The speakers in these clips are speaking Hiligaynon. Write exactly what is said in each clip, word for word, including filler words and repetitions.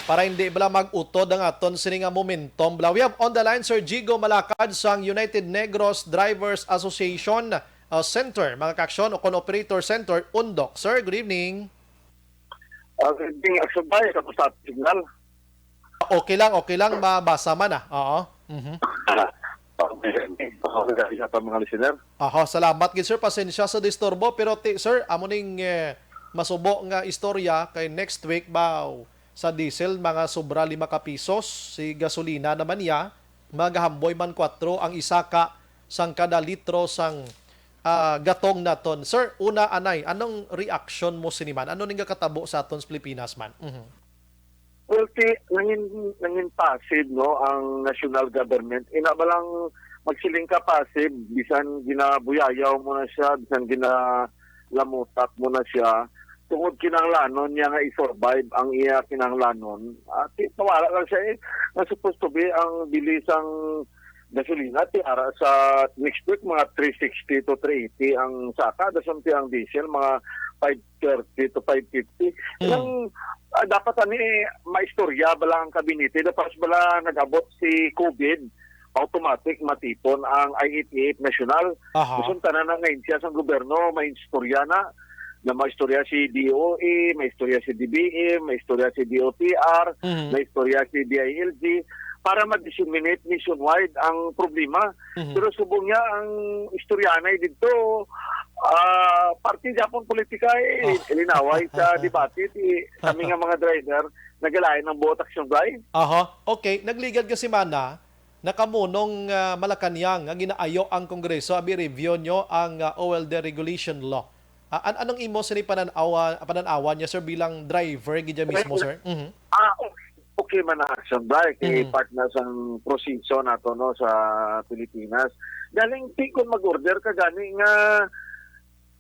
Para hindi bala mag-utod ang aton sini nga momentum, bala. We have on the line Sir Jigo Malakad sang United Negros Drivers Association, uh, Center, mga kaaksyon, o kon Operator Center, Undok. Sir, good evening. Ah, good evening, Aksyon Bay, sa Pusat Signal. Okay lang, okay lang, mabasa man, ah. Oo. Mhm. Okay, okay, sa mga listener. Aha, salamat gid, sir. Pasensya sa disturbo, pero ti, sir, amo ning, eh, masubo nga istorya kay next week ba, sa diesel, mga sobra lima ka pisos, si gasolina naman niya, magahamboy man kwatro ang isaka sang kada litro sang, ah, gatong naton. Sir, una anay, anong reaction mo sini man? Ano ning gatabo sa aton sa Pilipinas man? Mhm. Well, ti, nangin, nangin passive, no, ang national government. Ina ba lang magsiling ka passive, bisan ginabuyayaw mo na siya, bisan ginalamutak mo na siya, tungod kinahanglanon niya nga i-survive ang iya kinahanglanon. At ti, mawala lang siya, eh. Nga supposed to be ang bili sang gasolina, ti, ara sa next week, mga three sixty to three eighty ang saka. Dason ti ang diesel, mga five thirty to five fifty. Mm. Nang, ah, dapat ani, maistorya bala ang kabinete. Dapat bala nag-abot si COVID, automatic matipon ang I A T F National. Aha. Gusto tanan ang ahensya sang gobyerno, maistorya na, na maistorya si D O E, maistorya si D B M, maistorya si D O T R, Mhm. maistorya si D I L G, para ma-disseminate nationwide ang problema. Mhm. Pero subong niya ang istoryanay dito, ah, parte gyapon politika, eh, Ah. linaway sa debate, ti kami nga mga driver, nagalain ang buot, Aksyon Bay. Aha. Okay, nagligad ka semana, nakamunong, ah, Malacañang nga ginaayo ang Kongreso abi review nyo ang, ah, oil deregulation law. Ah, an-, anong imo sini panan-awa-, panan-awan niya, sir, bilang driver gid dyan mismo, sir? Mhm. Ah, okay, okay man ang Aksyon Bay, kay Mhm. part na sang proseso nato, no, sa Pilipinas. Galing ti kung mag-order ka gani nga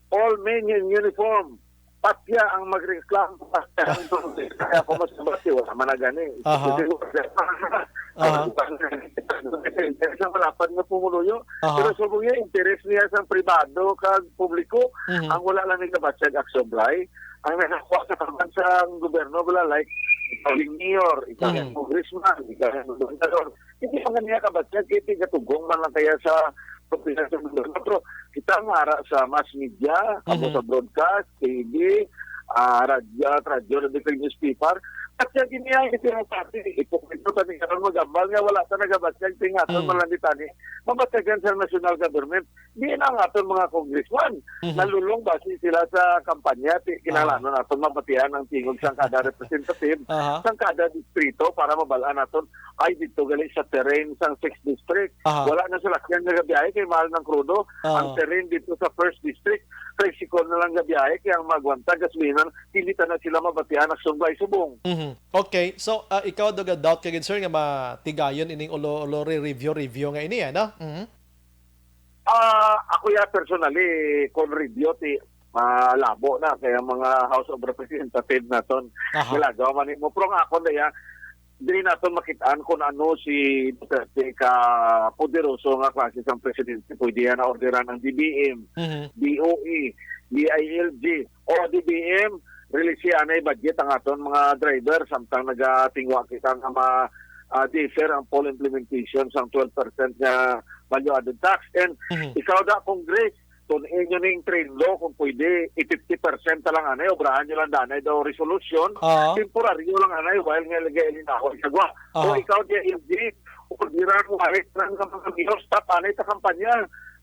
all men in uniform, patya ang magreklamo, patya ang kaya ako mas mati, wala man na gani. Aha. Kasi order pa. Aha. Sa malapad nga pumuluyo. Aha. Pero subong niya, interes niya sa pribado kag publiko, Mhm. ang wala lang nagabatyag, Aksyon Bay. Ang nakakuha sa kaban sa gobyerno, wala, like, ikaw yung mayor, ikaw yung Mhm. congressman, ikaw yung gobernador. Hindi pa nga niya kabatyag, kaya tigatugong man lang kaya sa pagpinansyal ng gobyerno. Pero kita nga ara sa mass media, amo Mhm. sa broadcast, T V, ah, radyo, at radyo, radyo, newspaper. At siya giniya, ito yung pati, ipokrito sa mga karon, magambal nga wala ta nagabatyag, tingaton Mhm. man lang di tani. Mabatyagan sa national government, di na ang aton mga congressman. Mhm. Nalulong basi sila sa kampanya, ti-, kinahanglan Ah. naton mabatian ang tingog sang kada representative, Aha. sang kada distrito para mabalaan naton, ay, dito gali sa terrain sang sixth district. Aha. Wala na salakyan nga gabiyahe kay mahal ng krudo. Ah. Ang terrain dito sa first district, tricycle na lang gabiyahe kay ang magwanta gasolina, hindi ta na sila mabatian ang sunggay subong. Mhm. Okay. So, ah, ikaw, daw ga-doubt ka gid, sir, nga matigayon ining ulo-ulo re-, review-review nga ini, ano? Mhm. Ah, ako ya personally, kung review, ti, malabo na kay ang mga House of Representative naton, Aha. nilagaw man nimo. Pero ang ako na ya, dili naton makitaan kung ano si Duterte ka poderoso nga klase sang presidente. Pwede yan na orderan ang D B M, Mhm. D O E, D I L G, o D B M, release anay budget ang aton mga driver samtang nagatingwa kita nga ma, ah, defer ang full implementation sang twelve percent nga value added tax. And Mhm. ikaw da, Congress, tun-in nyo ning train law kung pwede, i fifty percent na lang anay, obrahan nyo lang danay daw resolution, Oo. temporaryo lang anay, while nga lagay linaway sa gwa. O Aha. ikaw, D I L G, orderan mo, anay, lang nga mga mayor, stop anay sa kampanya.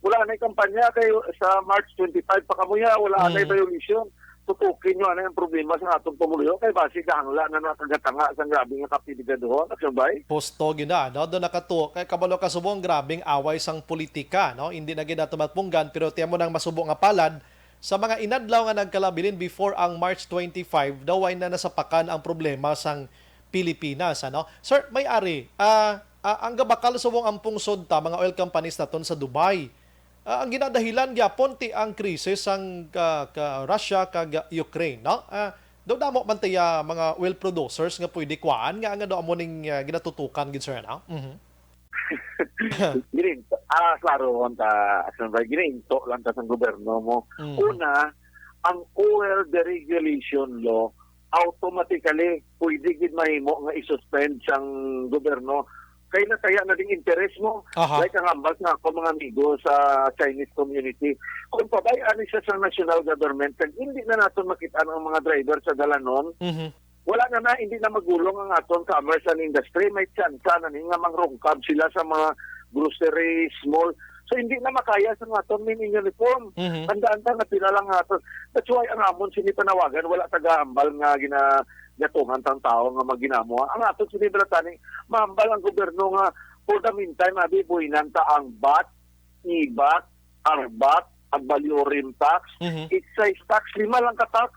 Wala anay kampanya kay sa March twenty-five pa kamo ya, wala anay Mhm. violation. Tutukin nyo anay ang problema sa atong pumuluyo kay basi gahangla na nakagatanga sa grabe nga kapiligado, Aksyon Bay. Husto gyud na, no? Do nakatu-, kay kabalo ka subong, grabing away sang politika, no? Hindi na gyud nato matpunggan, pero tiyan mo nang masubo nga palad, sa mga inadlaw nga nagkalabilin before ang March twenty-five, daw way na nasapakan ang problema sang Pilipinas, ano? Sir, may ari, ah, ah, ang gabakal subong ang pungsod ta, mga oil companies naton sa Dubai. Ah, ang ginadahilan gyapon ti ang krisis sang ka, ka Russia kag Ukraine, no? Ah, daw damo man ti, ah, mga oil producers nga pwede kuhaan nga, nga daw amo ning, ah, ginatutukan gid, sir, no? Mhm. Gininto, ah, klaro ta, Aksyon Bay, gininto lang ta sang gobyerno mo. Mhm. Una, ang oil deregulation law automatically pwede gid mahimo nga i-suspend sang gobyerno. Kay nataya na ding interes mo. Aha. Like ang ambal sa ako mga amigo sa Chinese community, kung pabay-an ni siya sa national government, kag hindi na naton makit-an ang mga driver sa dalanon, Mhm. wala na na, hindi na magulong ang aton commerce and industry. May tsansa na ni nga mangrungkab sila sa mga grocery, mall. So, hindi na makaya sa aton main uniform. Mhm. Tandaan ta nga pila lang nga aton. That's why ang amon sini panawagan, wala taga-ambal nga gina-, gatuhan tang tawo nga magginamo. Ang aton sini balatani, maambal ang gobyerno nga for the meantime, abi, buhinan ta ang vat, ivat, arbat, ag valorem tax, Mhm. excise tax, lima lang ka tax.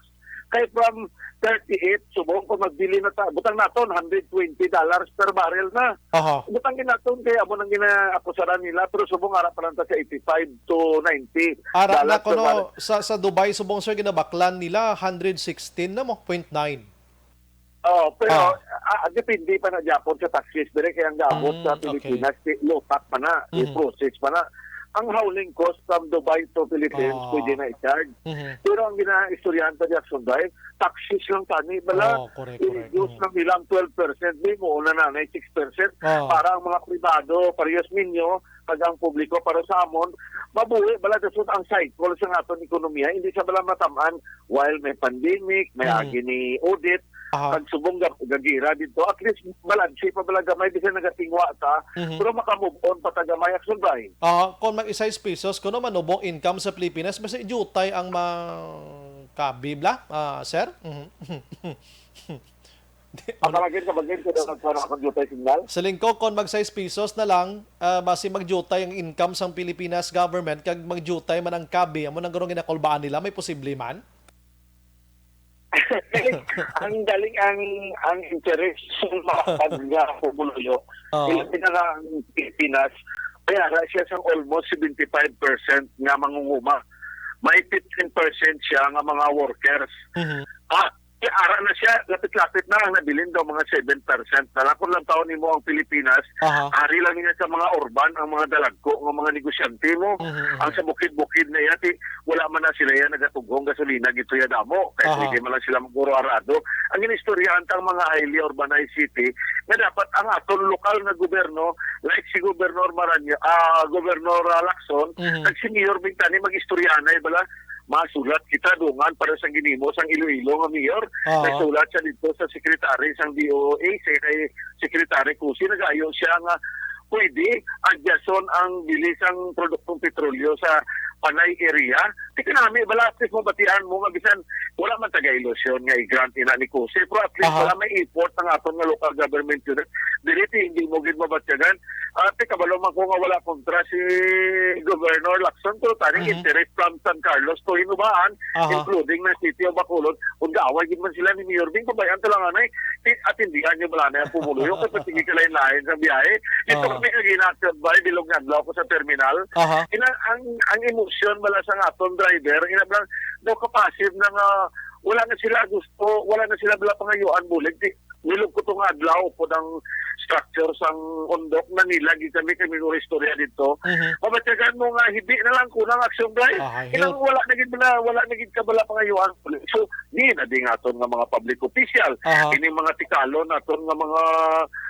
Kay from thirty-eight, subong kung magbili na ta, butang naton, hundred twenty dollars per barrel na. Aha. Butang ginaton kay amo nang ginaakusaran nila, pero subong ara pa lang ta sa eighty-five to ninety Ara na dollars per kuno barrel. sa, sa Dubai, subong, sir, ginabaklan nila, hundred sixteen na mo, point nine. Oh, pero, Oh. ah, depende pa na gyapon sa taxes dire, kay ang gaabot Mm, sa okay. Pilipinas, si, low tax pa na, Mhm. i-process pa na. Ang hauling cost from Dubai to Philippines, Oh. pwede na i-charge. Mhm. Pero ang ginaistoryahan sa Jackson Drive, taxes lang tani, bala, Oh, correct, correct. i-reduce Mhm. lang nila ang twelve percent, di mo una na, na six percent. Oh. Para ang mga pribado, parehas ninyo, kag ang publiko, para sa amon, mabuhi, bala, dason ang cycle sa aton ekonomiya, hindi sa bala matamaan, while may pandemic, may Mhm. agi ni audit, Aha. kag subong ga-, gagira dito. At least, balanse pa bala gamay, bisan nagatingwa ta, Mhm. pero maka-move on pa ta gamay, Action Bay. Ah, kung mag-sais pesos, kuno manubong income sa Pilipinas, basta jutay ang mga kabi, bla? Ah, sir? Mhm. Di, ano? Kapalagin, kapalagin, kung ano, kung ano, kung jutay signal? Sa lingko, kung mag sais pesos na lang, ah, basi magjutay ang income sang Pilipinas government, kag magjutay man ang kabi, amo nang gurong ginakulbaan nila, may posible man? Ang galing ang, ang interest sa mga pag-, nga pumuluyo. Oo. Ilabi na nga ang Pilipinas, kaya ra siya sang almost seventy-five percent nga mangunguma. May fifteen percent siya nga mga workers. Mhm. Ah, kaya ara na siya, lapit-lapit na ang nabilin daw, mga seven percent na lang. Kung lang taon nimo ang Pilipinas, Aha. ari lang niya sa mga urban ang mga dalagko nga mga negosyante mo. Mhm, mhm. Ang sa bukid-bukid na yati, wala man na sila yan nagatughong gasolina gito ya damo. Kaya Aha. pwede man lang sila mag-uro-arado. Ang inistoryahan tang mga highly urbanized city, nga dapat ang aton lokal nga gobyerno, like si Gobernador Maraño, ah, Gobernador, ah, Lacson, Mhm. kag si Mayor Bintani, mag-istoryahanay bala, masulat kita dungan para sa ginimo sang Iloilo nga mayor. Oo. Nagsulat siya dito sa secretary sang D O A, sa kay Secretary Cusi, nagayo siya nga pwede adyason ang bili sang produktong petrolyo sa Panay area. Ti kanami, bala, at least mabatian mo nga bisan wala man taga ilusyon nga i-grant ina ni Cusi, pero at least Aha. wala may effort ang aton nga local government unit. Dili, ti, hindi mo gid mabatyagan. Ah, ti, kabalo man ko nga wala kontra si Governor Lacson, pero taning Mhm. interest from San Carlos to Hinubaan, Aha. including na City of Bacolod, kung gaaway gid man sila ni Mayor Bing, pabayaan ta lang anay, ti-, atindihan niyo bala na yung pumuluyo, kay pati kalain-lain sa biyahe. Dito Aha. kami nga ginakad ba, bilog nga adlaw ko sa terminal. Aha. Ina, ang, ang emosyon bala sa aton driver, ina bala, daw kapasib na nga, wala na sila gusto, wala na sila bala pangayuan bulig. Di, bilog ko tong adlaw, upod ang structure sang undok, nanila gid kami, kami nga istorya dito. Mhm. Mabatyagan mo nga, hindi na lang kunang action, Bray. Ah, Kinang help. wala na gid na, wala na gid ka bala pangayuan. So, di na di nga aton nga mga public official. Aha. Ini mga tikalon naton nga mga,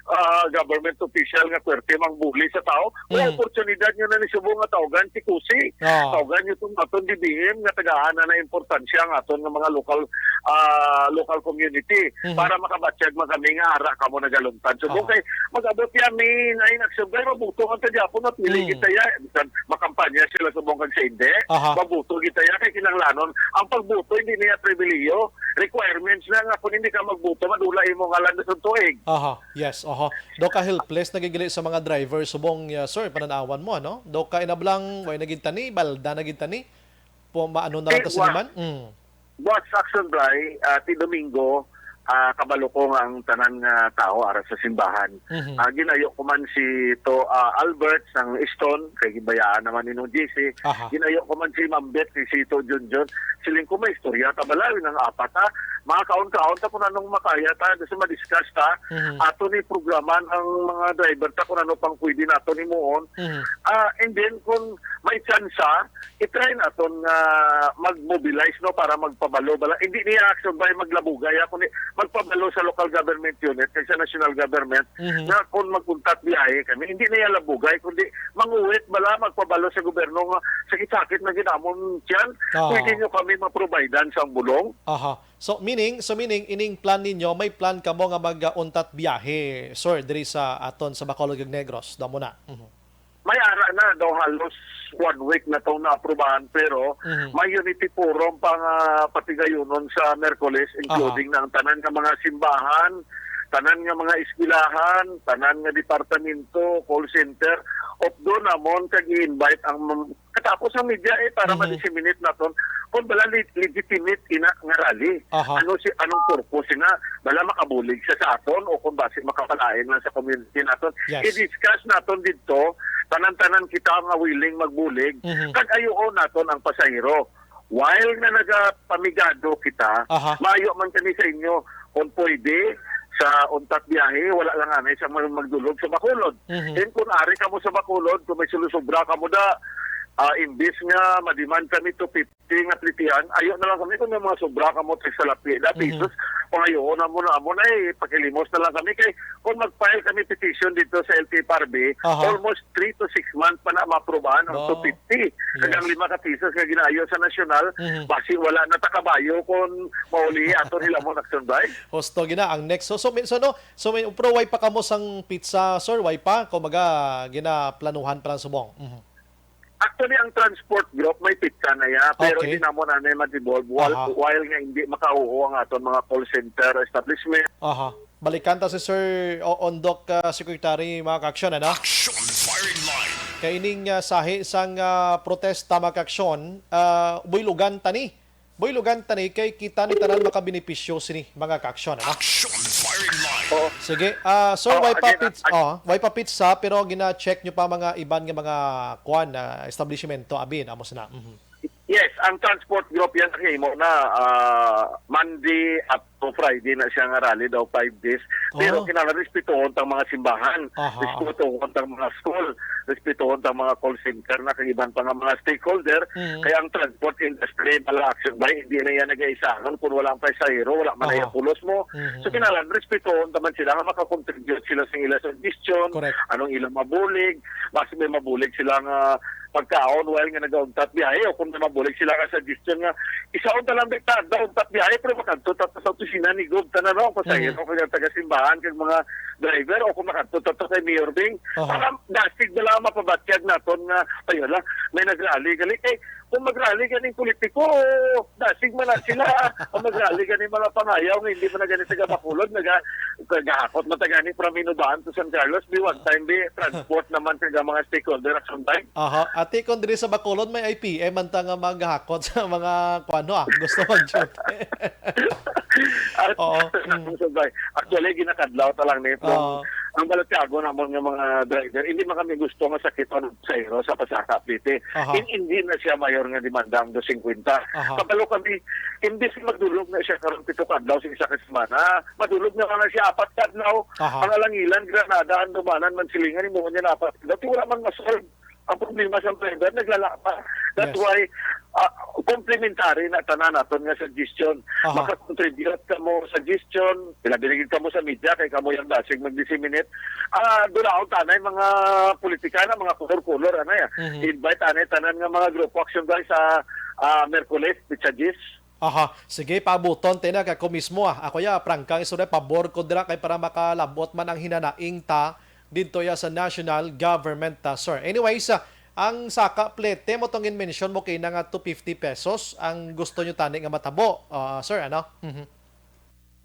ah, government official nga puwerte mangbuli sa tao. May Mm. oportunidad nyo na ni subong nga tawgan si Kusi. Ah. Tawgan nyo tong aton D B M nga tagaan na na importansya ang aton nga mga local, ah, local community Mhm. para makabatyag man kami nga ara kamo nagalungtad. So, Aha. kay mag-abot ya May nine, Action Bay, mabuto ang tagyapon at pili Mm. kita ya. Bisan makampanya sila subong kag sa hindi, Aha. mabuto kita ya kay kinahanglanon. Ang pagbuto hindi niya pribilehiyo, requirements na nga kung hindi ka magbuto, madula imo ngalan sa tuig. Aha, yes, aha. Do ka helpless na gid gali sa mga driver subong, uh, sir, pananawan mo, ano? Do ka inablang, way na gid tani, balda na gid tani. Po, maano na lang Eh, ta wa-, siniman? Mm. Boss Action Bray, ah, ti Domingo, ah, kabalo ko nga ang tanan nga tawo ara sa simbahan. Mhm. Ah, ginayo ko man si to, ah, Albert sang Easton, kay gibayaan naman ni Nong J C. Aha. Ginayo ko man si Mambet, si Sito Junjun. Siling ko, may istorya ta bala, nang apat, ha? Makakaon-kaon ta kung anong makaya ta, gusto ma-discuss ta. Mhm. Ato ni programan ang mga driver ta kung ano pang pwede nato himuon. Mhm. Ah, and then, kung may tsansa, i-try naton nga mag-mobilize, no, para magpabalo bala. Hindi niya action by maglabugay, ah, kundi magpabalo sa local government unit kag sa national government Mhm. nga kung mag-untat biyahe kami, hindi niya labugay, kundi manguwit bala, magpabalo sa gobyerno nga sakit-sakit na ginamon tiyan. Oo. Pwede nyo kami maprovidean sang bulong? Aha. So meaning, so meaning, ining plan ninyo, may plan kamo nga mag-untat biyahe, sir, diri sa aton sa Bacolod kag Negros, daw mo na. Mhm. May ara na daw, halos one week na tong naaprubahan, pero Mhm. may unity forum pa nga patigayunon sa Miyerkules, Aha. including na ang tanan nga mga simbahan, tanan nga mga eskwelahan, tanan nga departamento, call center, updo namon kag i-invite ang mam-, katapos ang media, eh, para Mhm. ma-disseminate naton kung bala le-, legitimate ina nga rally. Aha. Ano si, anong purpose ina? Bala makabulig siya sa aton o kung basi makapalain lang sa community naton? Yes. I-discuss naton didto, tanan-tanan kita nga willing magbulig, Mhm. kag ayuon naton ang pasahero. While nga nagapamigado kita, Aha. maayo man kami sa inyo, kung pwede, sa untat biyahe, wala lang anay sa mag-, magdulog sa Bacolod. Mhm. And kung ari kamo sa Bacolod, kung may sulusubra kamo da, ah, imbis nga ma-demand kami two fifty nga plitihan, ayo na lang kami kung may mga sobra kamo sa salapi da, Mhm. pesos, pangayoon na mo na, amo na, eh, pakilimos na lang kami. Kay kung mag-file kami petition dito sa L T F R B, Aha. almost three to six months pa na maaprubahan ang No. two fifty. Kag ang Yes. lima ka pesos nga ginaayo sa nasyonal, Mhm. basi wala na ta kabayo kung mauli ato nila mo action by. Husto gina ang next. So, so, min-, so, no, so, min-, pero way pa kamo sang pizza, sir? Way pa? Kumbaga, ginaplanuhan pa lang subong. Mhm. Actually, ang transport group may pizza na ya, pero Okay. hindi namo na na ma-devolve while, Aha. while nga hindi makauho ang aton mga call center establishment. Aha. Balikan ta si Sir o-, Ondok, ah, Secretary, mga ka-aksyon, ano? Action Firing Line. Kay ining, ah, sahi sang, ah, protesta, mga ka-aksyon, ah, buylogan ta ni. Buylogan ta ni kay kita ni tanan makabenepisyo sini, mga ka-aksyon, ano? Action Firing Line. Oo. Sige, ah, sir, Oh, way pa again, pits-, ag- oh, way pa pizza, pero gina-check nyo pa mga iban nga mga kuan, ah, establishmento, abi, amo sina. Mhm. Yes, ang transport group yan ang imo na, ah, Monday up to Friday na siya nga rally daw, five days. Pero Oh. kinahanglan respetuhon tang mga simbahan, Aha. respetuhon tang mga school, respetuhon tang mga call center na kag iban pa nga mga stakeholder. Mhm. Kaya ang transport industry, bala action by, hindi na yan nag-aisanon kung wala ang pasahero, wala man Aha. ay pulos mo. Mhm. So, kinahanglan respetuhon ta man sila nga makakontribute sila sa ila suggestion, Correct. anong ilang mabulig, basi may mabulig sila nga pagkaon while nga nagauntat biyahe, o kung may mabulig sila nga suggestion nga, isaon ta lang bitaw, untat biyahe, pero makadto ta sa opisina ni Gob, tanan, no, ang pasahero, Mhm. kag ang taga-simbahan, kag mga driver, o kung makadto ta kay Mayor Bing, Aha. para dasig na lang mapabatyag naton nga, ayun lang, may nag-rally gali. Kay, kung mag-rally ganing politiko, dasig man na sila. Kung mag-rally ganing mga pangayaw nga hindi man na gani taga Bacolod, naga-, gahakot man ta gani from Hinobaan to San Carlos, di one time, di transport naman sa mga stakeholder action time. Aha. Ati, kung diri sa Bacolod, may I P M man ta nga maghakot sa mga, kuwan, no, ah, gusto mag-duty. At Oo. Mm. Actually, ginakadlaw ta lang ni, from Oo. ang balatiago namon nga mga driver, hindi man kami gusto nga sakiton sa iro sa pasaka, Pete. Aha. In-, hindi na siya mayor nga demanda ang dos singkwenta. Aha. Kabalo kami, imbis nga magdulog na siya karon pito ka adlaw sa isa ka semana, madulog na nga siya apat ka adlaw. Aha. Ang alangilan, Granada, Andumanan, Mansilingan, imo niya na apat ka adlaw. Di wala man masolve ang problema sa driver, naglala pa. That's Yes. why, ah, complementary na tanan naton nga suggestion. Aha. Makakontribute kamo suggestion, ilabi na gid kamo sa media, kay kamo yung dasig mag-disseminate. Ah, dulaon tanay mga politika na, mga color-color, ano ya. Mhm. Invite anay tanan nga mga grupo action guys sa, ah, Merkules, Pizza Gis. Aha, sige, paabuton, Tina, kay ako mismo, ah. Ako, ya, prangkang istorya, pabor ko dira kay para makalabot man ang hinanaing ta didto, ya, sa national government, ah, sir. Anyways, ah, ang saka plete mo tong in-mention mo kay na nga two fifty pesos ang gusto nyo tani nga matabo, ah, sir, ano? Mhm.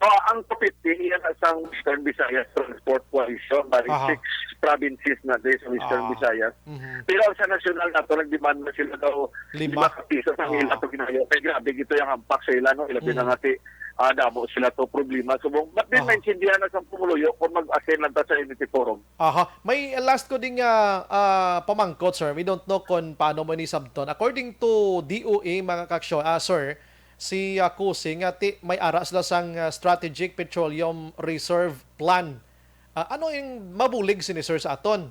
Oh, ang two fifty, iya na sang Western Visayas Transport Coalition, bali Aha. six provinces na di sa Western Ah. Visayas. Mhm. Pero ang sa nasyonal nato, nag-demand na sila daw Lima. lima ka piso sa Ah. ila to ginayo. Kay grabe gito yung hampak sa ila, no? Ilabi na Mm. nga ti, ah, damo sila to problema. So, but then, Aha. maintindihan na sa pumuluyo kung mag-attend lang ta sa Unity Forum. Aha. May last ko ding, ah, ah, pamangkot, sir. We don't know kung paano mo ni sabton. According to D O A, mga kaksyon, ah, sir, si, ah, Kusing, nga ti-, may ara sila sang, ah, Strategic Petroleum Reserve Plan. Ah, ano yung mabulig sini, sir, sa aton?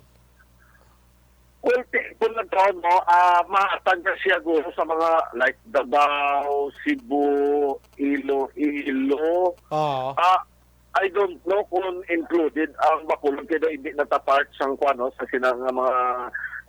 Well, ti-, kung nagkaon mo, ah, mahatag na siya guro sa mga, like, Davao, Cebu, Iloilo. Oo. Ah, I don't know kung included ang Bacolod, kaya hindi na ta part sang kuwan, no, sa sina nga mga,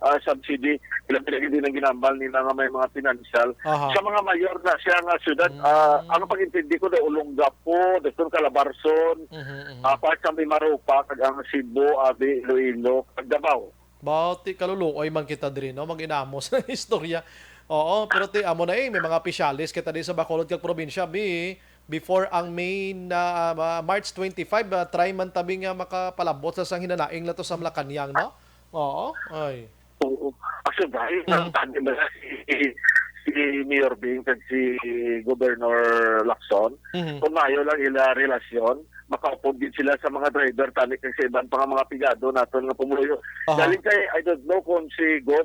ah, subsidy. Ilang pinag hindi nang ginambal nila nga may mga financial. Aha. Sa mga mayor na siya nga syudad, Mm. ah, ang pag-intindi ko, da Olongapo, da Calabarzon, Mhm, mhm. ah, part sa Mimaropa, kag ang Cebu, Abi, Iloilo, kag Davao. Ba, ti kaluluoy man kita diri, no? Mag-inamos ng istorya. Oo, pero ti amo na eh, may mga opisyalis kita di sa Bacolod kag probinsya, bi, before ang May na, ah, March twenty-five, ah, try man tabi nga makapalabot sa sang hinanaing lato sa Malacañang, no? Oo, ay. Oo. Actually, dahil Mm. ang tandem na si, si Mayor Bing kag si Governor Lacson, Mhm. kung maayo lang ila relasyon, makaupod gid sila sa mga driver tani kag sa iban pa nga mga pigado naton nga pumuluyo. Aha. Galing kay, I don't know kung si Gov,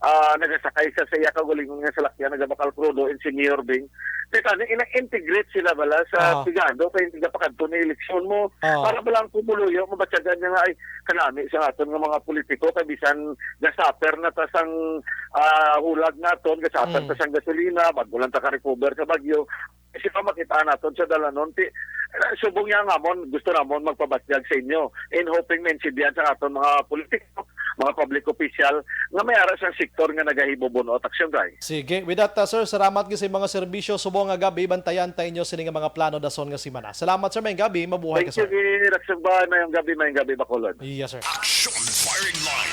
ah, nagasakay siya sa iya kaugalingon nga salakyan, nagabakal krudo, and si Mayor Bing. Kay tani, ina-integrate sila bala sa Aha. pigado kay hindi ka pakadto ni eleksyon mo. Aha. Para bala ang pumuluyo, mabatyagan niya nga, ay, kanami sa aton nga mga politiko, kay bisan gasaper na ta sang, ah, hulag naton, gasaper Mm. ta sang gasolina, bago lang ta ka-recover sa bagyo. Kasi pa makita naton sa dalanon, ti, eh, subong niya nga mon, gusto namon magpabatyag sa inyo. In hoping maintindihan sa aton mga politiko, mga public official, nga may ara sang sektor nga nagahibubunot aksyon, guys. Sige. With that, uh, sir, salamat gid sa mga serbisyo. Subong nga gabi, bantayan ta inyo sini nga mga plano dason nga semana. Salamat, sir. May gabi, mabuhay ka, Thank you, sir. Gid. Aksyon ba? Mayong gabi, mayong gabi, Bacolod. Yes, sir. Action Firing Line.